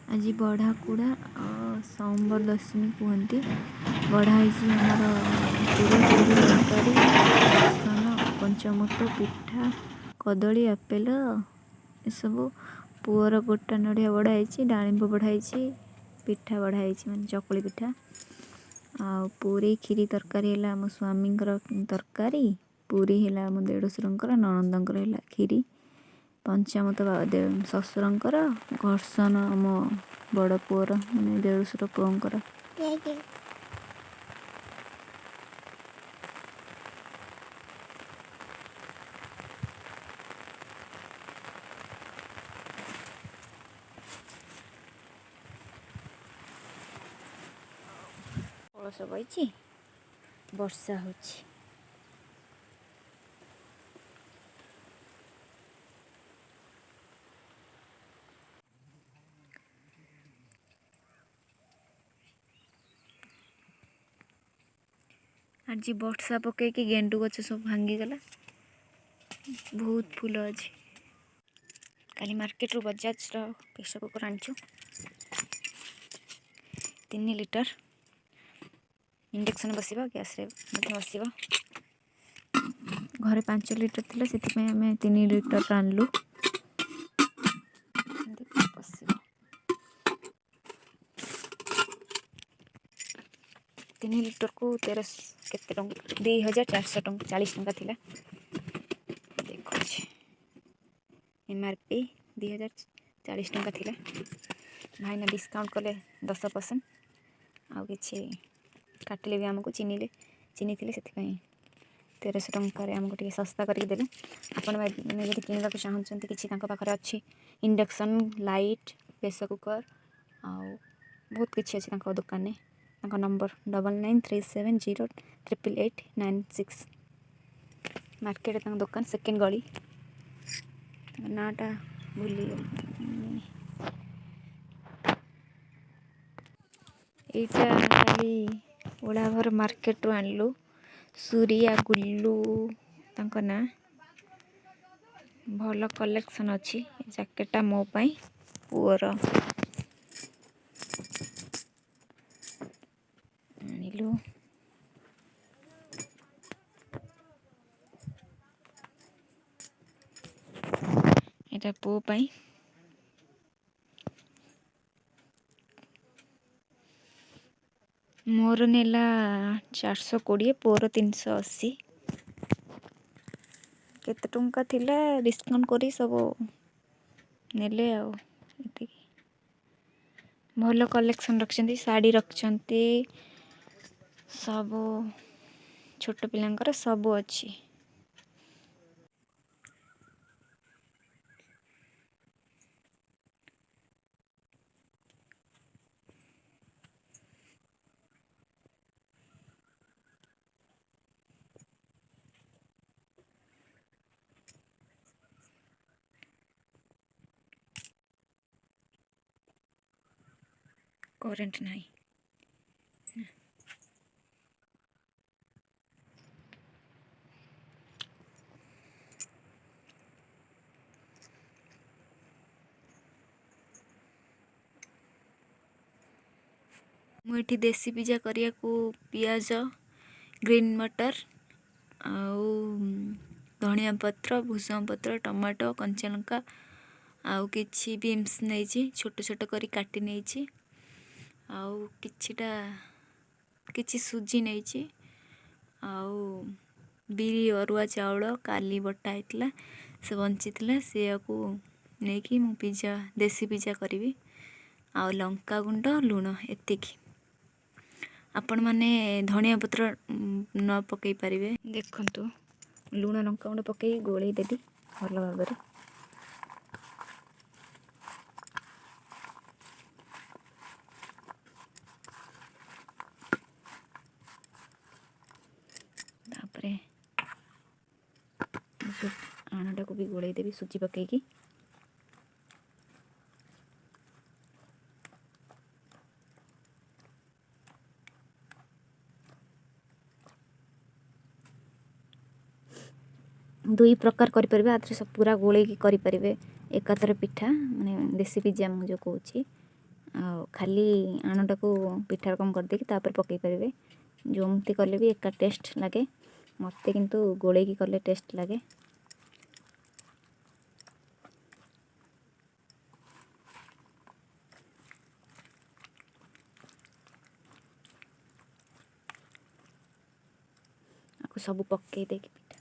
ଆଜି ବଢ଼ା କୁଢ଼ା ସମ୍ବର ଦଶମୀ କୁହନ୍ତି। ବଢ଼ା ହେଇଛି ଆମର ପୁରୀ, ଖିରି, ତରକାରୀ, ଘର୍ଷଣ, ପଞ୍ଚମୃତ, ପିଠା, କଦଳୀ, ଆପେଲ ଏସବୁ। ପୁଅର ଗୋଟା ନଡ଼ିଆ ବଢ଼ା ହେଇଛି, ଡାଳିମ୍ବ ବଢ଼ା ହେଇଛି, ପିଠା ବଢ଼ା ହେଇଛି ମାନେ ଚକୁଳି ପିଠା। ଆଉ ପୁରୀ ଖିରି ତରକାରୀ ହେଲା ଆମ ସ୍ୱାମୀଙ୍କର ତରକାରୀ, ପୁରୀ ହେଲା ଆମ ଦେଢ଼ଶୁରଙ୍କର, ନଣନ୍ଦଙ୍କର ହେଲା ଖିରି, ପଞ୍ଚାମୃତ ଶ୍ୱଶୁରଙ୍କର, ଘର୍ଷଣ ଆମ ବଡ଼ ପୁଅର ମାନେ ଦେଢ଼ଶୁର ପୁଅଙ୍କର। ପଣସ ବଇଛି, ବର୍ଷା ହେଉଛି। ଆଜି ବର୍ଷା ପକେଇକି ଗେଣ୍ଡୁ ଗଛ ସବୁ ଭାଙ୍ଗିଗଲା। ବହୁତ ଫୁଲ ଅଛି। କାଲି ମାର୍କେଟରୁ ବଜାଜର ପ୍ରେସର କୁକର୍ ଆଣିଛୁ, 3 ଲିଟର। ଇଣ୍ଡକ୍ସନ୍ ବସିବ, ଗ୍ୟାସ୍ରେ ମଧ୍ୟ ବସିବ। ଘରେ 5 ଲିଟର ଥିଲା, ସେଥିପାଇଁ ଆମେ 3 ଲିଟର ଆଣିଲୁ। ବସିବ 3 ଲିଟରକୁ ତେର କେତେ ଟଙ୍କା, 2400 ଟଙ୍କା 40 ଟଙ୍କା ଥିଲା। ଦେଖୁଛି, MRP 2040 ଟଙ୍କା ଥିଲା। ଭାଇନା ଡିସକାଉଣ୍ଟ କଲେ 10%, ଆଉ କିଛି କାଟିଲେ ବି। ଆମକୁ ଚିହ୍ନିଲେ, ଚିହ୍ନିଥିଲେ, ସେଥିପାଇଁ 1300 ଟଙ୍କାରେ ଆମକୁ ଟିକେ ଶସ୍ତା କରିକି ଦେଲେ। ଆପଣ ମାନେ ଯଦି କିଣିବାକୁ ଚାହୁଁଛନ୍ତି, କିଛି ତାଙ୍କ ପାଖରେ ଅଛି। ଇଣ୍ଡକ୍ସନ୍, ଲାଇଟ୍, ପ୍ରେସର୍ କୁକର୍ ଆଉ ବହୁତ କିଛି ଅଛି ତାଙ୍କ ଦୋକାନରେ। ତାଙ୍କ ନମ୍ବର 9937088896। ମାର୍କେଟରେ ତାଙ୍କ ଦୋକାନ, ସେକେଣ୍ଡ ଗଳି। ତାଙ୍କ ନାଁଟା ଭୁଲିଗଲି। ଏଇଟା କାଲି ଓଳାଭର ମାର୍କେଟରୁ ଆଣିଲୁ। ସୁରିଆ ଗୁଲ୍ଲୁ ତାଙ୍କ ନାଁ। ଭଲ କଲେକ୍ସନ୍ ଅଛି। ଏ ଜ୍ୟାକେଟଟା ମୋ ପାଇଁ, ପୁଅର ଆଣିଲୁ। ଏଇଟା ପୁଅ ପାଇଁ। ମୋର ନେଲା 420, ପୁଅର 380। କେତେ ଟଙ୍କା ଥିଲା, ଡିସକାଉଣ୍ଟ କରି ସବୁ ନେଲେ। ଆଉ ଏତିକି। ଭଲ କଲେକ୍ସନ୍ ରଖିଛନ୍ତି, ଶାଢ଼ୀ ରଖିଛନ୍ତି, ସବୁ ଛୋଟ ପିଲାଙ୍କର ସବୁ ଅଛି। କରେଣ୍ଟ ନାହିଁ। ମୁଁ ଏଠି ଦେଶୀ ପିଜା କରିବାକୁ ପିଆଜ, ଗ୍ରୀନ୍ ମଟର ଆଉ ଧନିଆ ପତ୍ର, ଭୃଷଙ୍ଗ ପତ୍ର, ଟମାଟୋ, କଞ୍ଚା ଲଙ୍କା ଆଉ କିଛି ବିନ୍ସ ନେଇଛି। ଛୋଟ ଛୋଟ କରି କାଟି ନେଇଛି। ଆଉ କିଛିଟା କିଛି ସୁଜି ନେଇଛି ଆଉ ବିରି, ଅରୁଆ ଚାଉଳ କାଲି ବଟା ହେଇଥିଲା, ସେ ବଞ୍ଚିଥିଲା, ସେଇଆକୁ ନେଇକି ମୁଁ ପିଜା, ଦେଶୀ ପିଜା କରିବି। ଆଉ ଲଙ୍କାଗୁଣ୍ଡ, ଲୁଣ, ଏତିକି। ଆପଣମାନେ ଧନିଆ ପତ୍ର ନ ପକାଇ ପାରିବେ। ଦେଖନ୍ତୁ, ଲୁଣ ଲଙ୍କାଗୁଣ୍ଡ ପକାଇ ଗୋଳେଇ ଦେଲି ଭଲ ଭାବରେ। ତାପରେ ଆଣଟାକୁ ବି ଗୋଳେଇ ଦେବି ସୁଜି ପକାଇକି। ଦୁଇ ପ୍ରକାର କରିପାରିବେ। ଆଥିରେ ସବୁ ପୁରା ଗୋଳେଇକି କରିପାରିବେ ଏକାଥରେ ପିଠା, ମାନେ ଦେଶୀ ପିଜା ମୁଁ ଯେଉଁ କହୁଛି। ଆଉ ଖାଲି ଆଣଟାକୁ ପିଠା ରକମ କରିଦେଇକି ତାପରେ ପକାଇ ପାରିବେ। ଯେମିତି କଲେ ବି ଏକା ଟେଷ୍ଟ ଲାଗେ। ମୋତେ କିନ୍ତୁ ଗୋଳେଇକି କଲେ ଟେଷ୍ଟ ଲାଗେ। ଆକୁ ସବୁ ପକାଇ ଦେଇକି ପିଠା